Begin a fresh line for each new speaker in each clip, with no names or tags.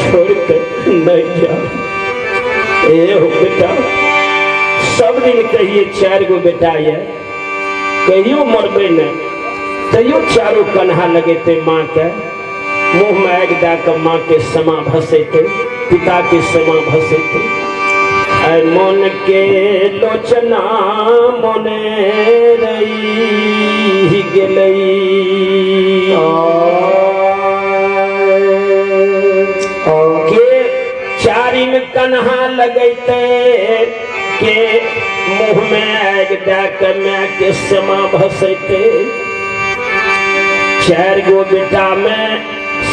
छोड़ के नहीं जा। ए हो बेटा, सब दिन कहिए 4 गो बेटा ये कहियो मरबे नहीं, तैयो चारू कन्हा लगेते माँ के मुँह में आगि दए के माँ के समा भसेते, पिता के समा भसेते। ऐ मन के लोचना मने रही गेलै। के चारिम कन्हा लगैते, के मुँह में आगि दए के माय के समा भसेते। 4 गो बेटा में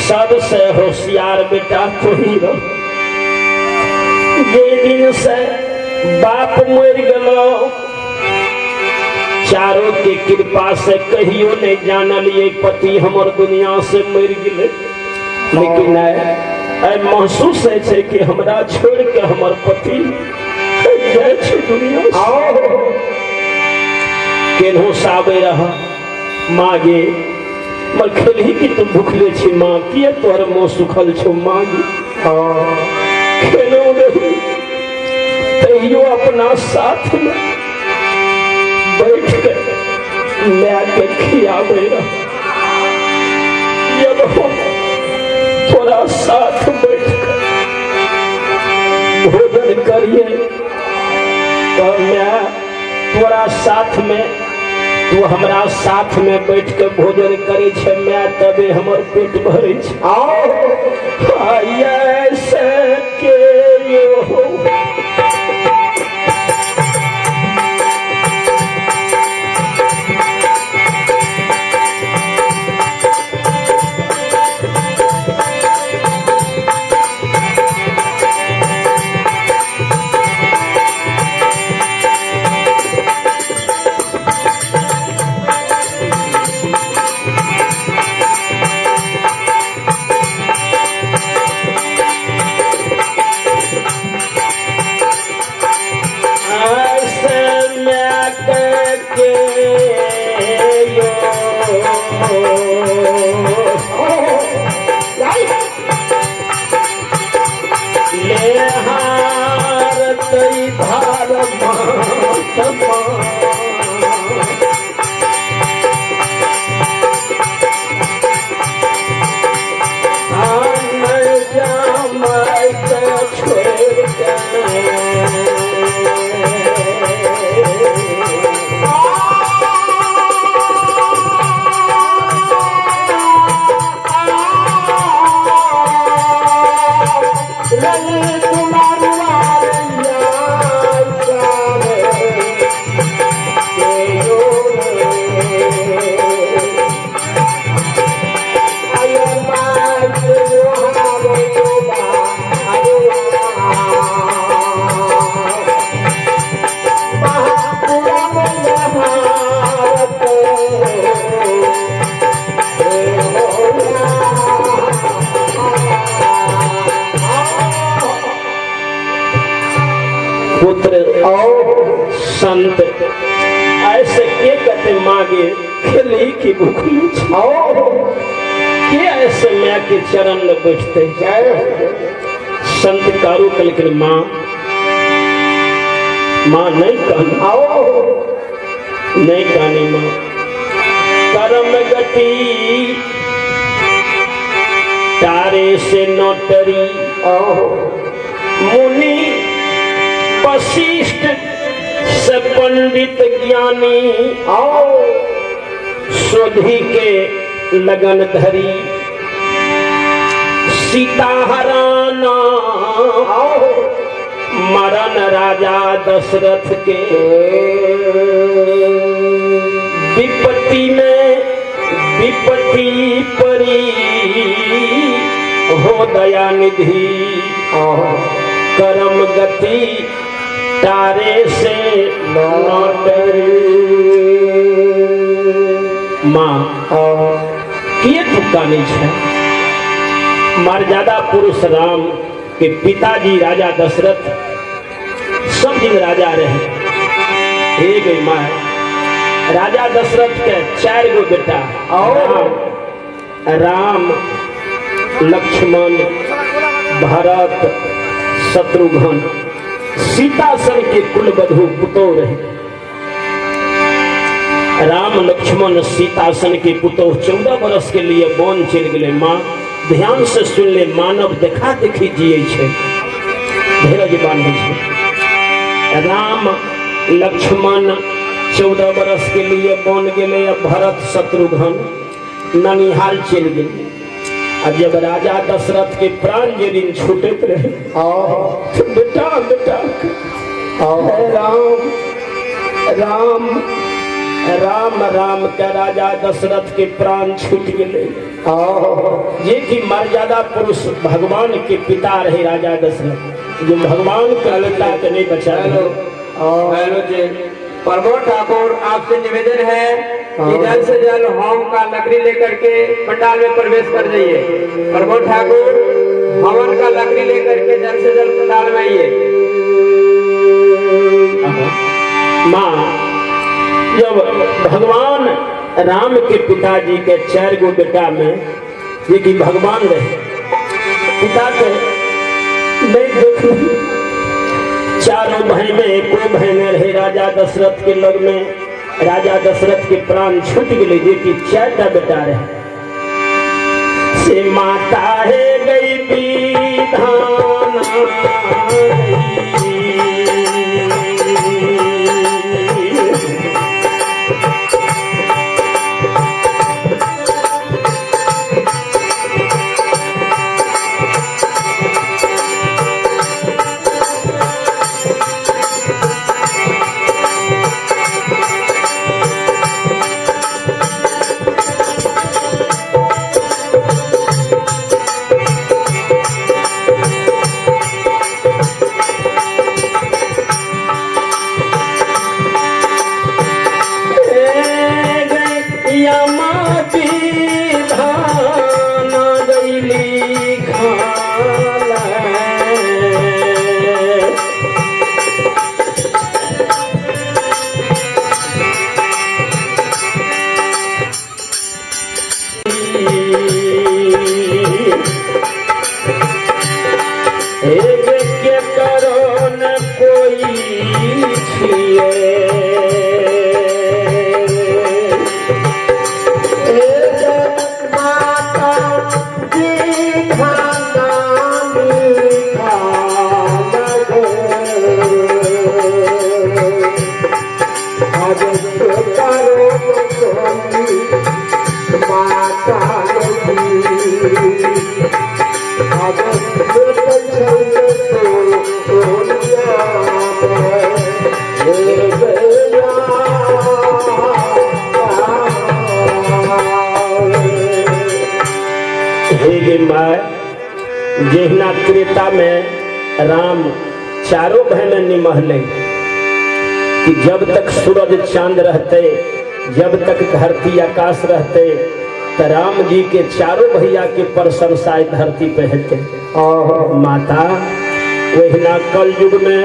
सबसे होशियार बेटा तोही रह। जे दिन से बाप मर गलो, चारों के कृपा से कहियो नहीं जानल ये पति हमर दुनिया से मर गए। लेकिन आइ महसूस है छै कि हमरा छोड़ के हमर पति जाइ छै दुनिया से। केनहो से आबै रह माँ गे, मर खेलही कि तू भूखले छी माँ, किए तोहर मुँह सुखल छौ माँ गे? खेलो रही तैयो अपना साथ में बैठ के माय के खियाबै रह। जब हम तोरा साथ बैठ के भोजन करिए तो माय तोरा साथ में, तू हमरा साथ में बैठ के भोजन करे छे माय, तबे हमर पेट भरे छे। ऐसे के यो पुत्र संत ऐसे के कहते मागे खेली की भूखली छाओ के ऐसे माँ के चरण में बैठते। संत कारू कल माँ माँ नहीं कहनी, आओ नहीं कहनी माँ। कर्म गति तारे से नोटरी मुनि वशिष्ठ से पंडित ज्ञानी आओ सोधी के लगन धरी सीता हराना मरण राजा दशरथ के विपत्ति में विपत्ति परी हो दया निधि कर्म गति तारे से नौटरी। माँ किए तुक्का नहीं है। मर्यादा पुरुष राम के पिताजी राजा दशरथ सब दिन राजा रहे। हे गई माँ, राजा दशरथ के 4 गो बेटा राम, लक्ष्मण, भरत शत्रुघ्न सीता सन के कुलवधू पुतोह रहे। राम लक्ष्मण सीता सन के पुतोह 14 बरस के लिए वन चलि गेलै। माँ ध्यान से सुन ले, मानव देखा देखी जिये छै, धीरज बांधे छै। राम लक्ष्मण 14 बरस के लिए वन गेलै, भरत शत्रुघ्न ननिहाल चलि गेलै। आ जब राजा दशरथ के प्राण जे दिन छूटैत रहे, बेटा बेटा राम राम राम राम के राजा दशरथ के प्राण छूट गेलै। जे कि मर्यादा पुरुष भगवान के पिता रहे राजा दशरथ, जो भगवान के पिता के नहीं बचा।
हेलो हेलो जी, प्रमोद ठाकुर आपसे निवेदन है कि जल्द से जल्द होम का लकड़ी लेकर के पंडाल में प्रवेश कर जाइए। प्रमोद ठाकुर हवन का लकड़ी लेकर के जल्द से जल्द पंडाल में आइए।
माँ, जब भगवान राम के पिताजी के 4 गो बेटा में जे कि भगवान रहे, पिता के नहीं देखली, चारों भाई में एको भाई नहीं रहे राजा दशरथ के लग में। राजा दशरथ के प्राण छूट गए, जे कि 4 टा बेटा रहे। से माता है गई विधान। के करो न कोई छिए। हे गे my, जहिना त्रेता में राम चारों भाई में निमहले कि जब तक सूरज चांद रहते, जब तक धरती आकाश रहते, तो राम जी के चारों भैया के प्रशंसा धरती पे हेते। माता, वहिना कल युग में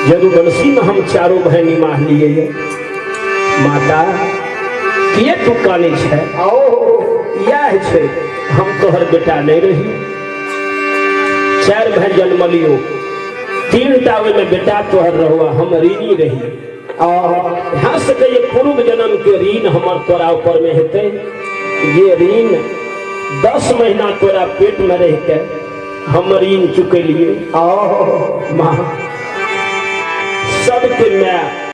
यदुवंशी में हम चारों भाई निमाह लिए। माता, किए तू काने छै? इएह छै, हम तोहर बेटा नहीं रही। 4 भाई जन्मलियो, 3 टा ओहिमे बेटा तोहर रहुआ, हम ऋणी रही। यहाँ सके पूर्व जन्म के ऋण हमर तोरा ऊपर में हेतै। ये ऋण 10 महीना तोरा पेट में रह के हम ऋण चुकेलिए। माँ, सबके my